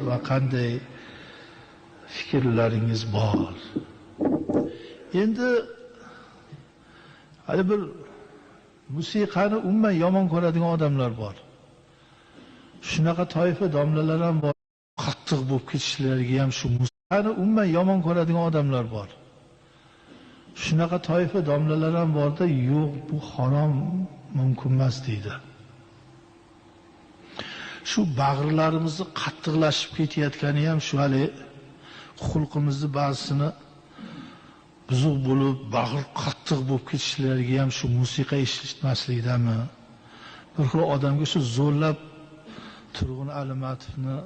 Va qanday fikrlaringiz bor? Endi hali bir musiqani umuman yomon ko'radigan odamlar bor. Shunaqa toifa domlalar ham bor. Qattiq bo'lib ketishlariga ham shu musiqani umuman yomon ko'radigan odamlar bor. Shunaqa toifa domlalar ham borda, yo'q, bu harom, mumkin emas deydi. Shu bag'rlarimizni qattiqlashib ketayotgani ham shu hali xulqimizni ba'zisini buzuq bo'lib, bag'ir qattiq bo'lib ketishlariga ham shu musiqa eshitmaslikdami? Bir xil odamga shu zo'rlab Turg'un Alimatovni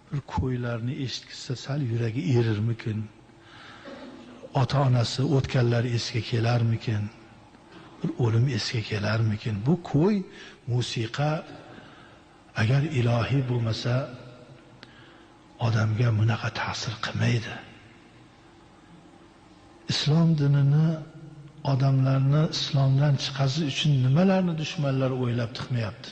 bir ko'ylarni eshitsa sal yuragi erirmikin? Ota-onasi o'tganlar esga kelarmikin? Bir o'lim esga kelarmikin? Bu ko'y, musiqa agar ilohiy bo'lmasa odamga bunaqa ta'sir qilmaydi. Islom dinini odamlarni islomdan chiqarish uchun nimalarni dushmanlar o'ylab tiqmayapti.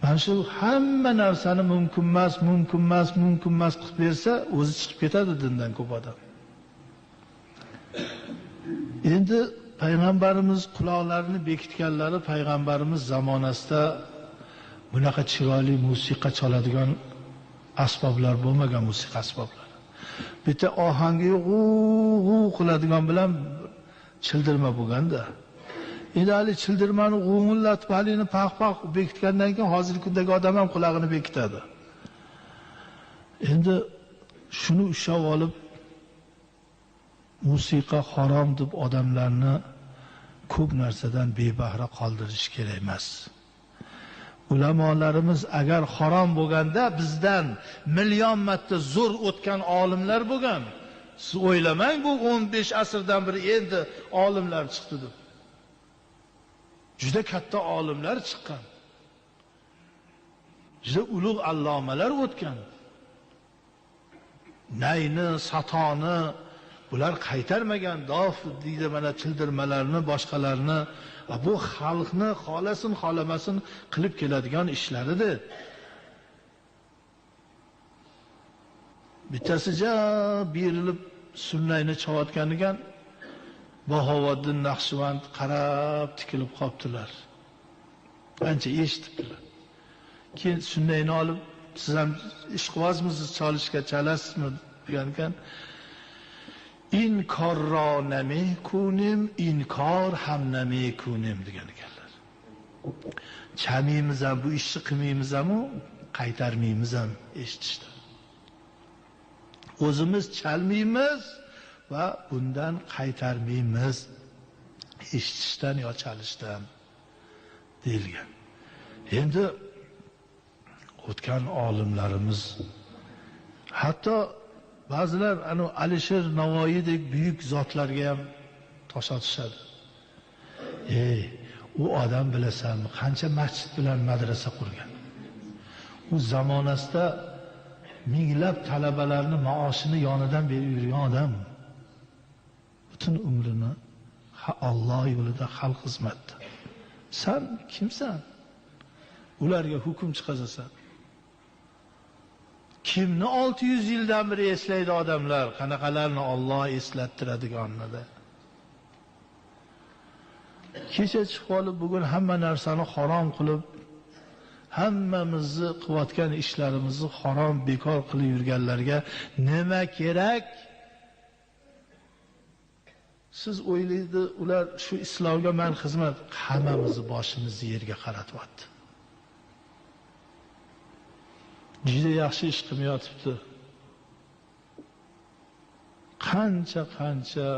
Mana shu hamma narsani mumkin emas, mumkin emas, mumkin emas qilib bersa, o'zi chiqib ketadi dindan ko'p odam. Endi payg'ambarimiz quloqlarini bekitganlari payg'ambarimiz zamonasida bunaqa chiroyli musiqa chaladigan asboblar bo'lmagan, musiqa asboblari. Bitta ohangi g'u-g'u qiladigan bilan childirma bo'lganda. Endi hali childirmani g'ung'illatib, halini paq-paq bekitgandan keyin hozirgi kundagi odam ham qulog'ini bekitadi. Endi shuni ushlab olib musiqa harom deb odamlarni ko'p narsadan bebahra qoldirish kerak emas. Ulamolarimiz agar harom bo'lganda bizdan million marta zo'r o'tgan olimlar bo'lgan. Siz o'ylamang bu 15 asrdan beri endi olimlar chiqdi deb. Juda katta olimlar chiqqan. Juda ulug' allomalar o'tgan. Nayni, satoni bular qaytarmagan, dof deydi mana childirmalarni, boshqalarni. Bu xalqni xolasin, xolamasin qilib keladigan ishlaridir. Bittasi ja berilib sunnayni chavotgan ekan, Bahovuddin Naqshband qarab tikilib qoptilar. Ancha eshitibdilar. Keyin sunnayni olib, siz ham ishqibozmisiz, chalishga chalasizmi degan ekan. Inkorro namekunim, inkor ham namekunim degan ekanlar. Chamaymiz ham, bu ishni qilmaymiz ham, qaytarmaymiz ham eshitishdan. O'zimiz chalmaymiz va bundan qaytarmaymiz eshitishdan yo chalishdan deyilgan. Endi o'tgan olimlarimiz, hatto ba'zilar ana Alisher Navoiydek buyuk zotlarga ham tosh otishadi. Ey, u odam bilasanmi, qancha masjid bilan madrasa qurgan. U zamonasida minglab talabalarni maoshini yonidan berib yurgan odam. Butun umrini Alloh yo'lida xalq xizmatda. Sen kimsan? Ularga hukm chiqazasan. Kimni 600 yildan beri eslaydi odamlar, qanaqalarni Alloh eslattiradiganini. Kecha chiqib olib bugun hamma narsani harom qilib, hammamizni qilayotgan ishlarimizni harom bekor qilib yurganlarga nima kerak? Siz o'ylaydi, ular shu islomga men xizmat, hammamizni boshimizni yerga qaratyapti. Juda yaxshi ish qilmayotibdi. Qancha-qancha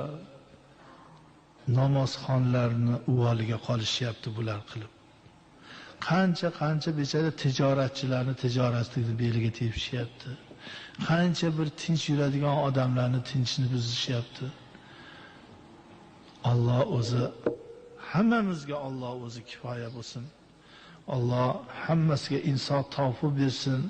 namozxonlarni uvoliga qolishyapti bular qilib. Qancha-qancha bechora tijoratchilarni tijoratini beliga tepishyapti. Qancha bir tinch yuradigan odamlarni tinchini buzishyapti. Alloh o'zi hammamizga, Alloh o'zi kifoya bo'lsin. Alloh hammasiga insof tavfiq bersin.